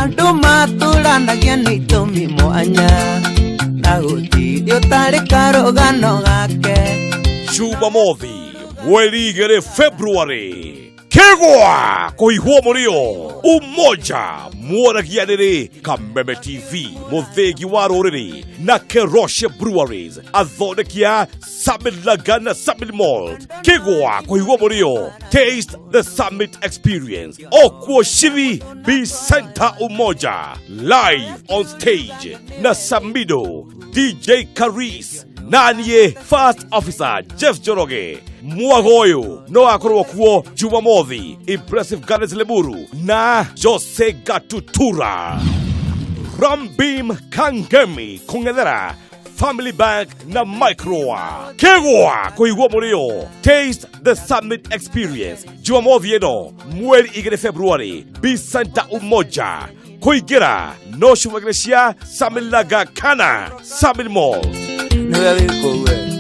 Andũ matũranagia nĩ itũmi mwanya na gũtirĩ ũtarĩ karũgano gake. Jumamothi mweri 2 February, Kĩgwa kũihwo mũrĩo Umoja mworagia rĩrĩ Kameme TV mũthĩgi wa rũrĩrĩ na Keroshe Breweries athondekia Summit Lager na Summit Malt. Kĩgwa kũihwo mũrĩo, Taste the Summit Experience, okuo Shivi B Center Umoja live on stage na Samido, DJ Karis naniĩ First Officer Jeff Njoroge. Mwago ũyũ no akorwo kuo Jumamothi Impressive Gardens Limuru na Jose Gatutura, Rambim Kangemi kũng'ethera Family Bank na Microa. Kĩgwa kũigua mũrĩo, Taste the Summit Experience, Jumamothi ĩno mweri 2 February, B Center Umoja. Kũingĩra no cumagĩre cia Summit Lager kana Summit Malt. Nĩwe wĩ kũu we.